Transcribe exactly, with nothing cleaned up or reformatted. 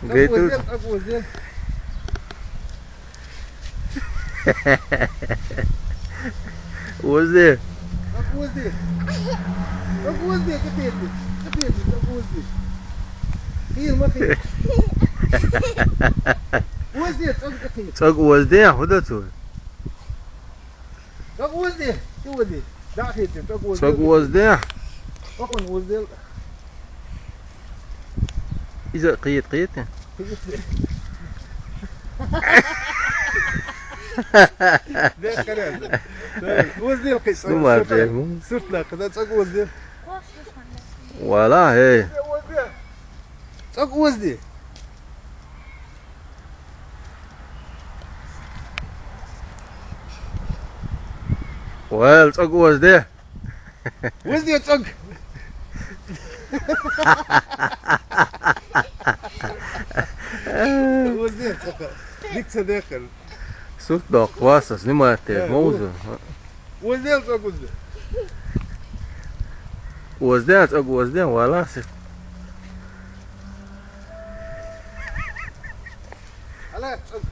Гайтал. Цӏакӏ оз де. Оз де. Цӏакӏ оз де. Цӏакӏ оз де, капец. Капец, цӏакӏ оз де. Хир ма хир. Оз де, цӏакӏ капец. Цӏакӏ оз де, худа цу. Цӏакӏ оз де, цӏакӏ оз де. Да, хир, цӏакӏ оз де. Цӏакӏ оз де. Охун оз де. Иза къийит, къийит. Декъараз. Оз де къийит. Ну, ма, сурт-, де, ну. Суртла, къада цӏакӏ оз де. Вала, эй. Цӏакӏ оз де. Вал, цӏакӏ оз де. Оз де цӏакӏ. Оз де цӏакӏ. Дикца декъар. Сурт докъ, васа, снимать, э, мовзу. Оз де цӏакӏ оз де. Оз де, цӏакӏ оз де, вала си. Ала, цӏакӏ.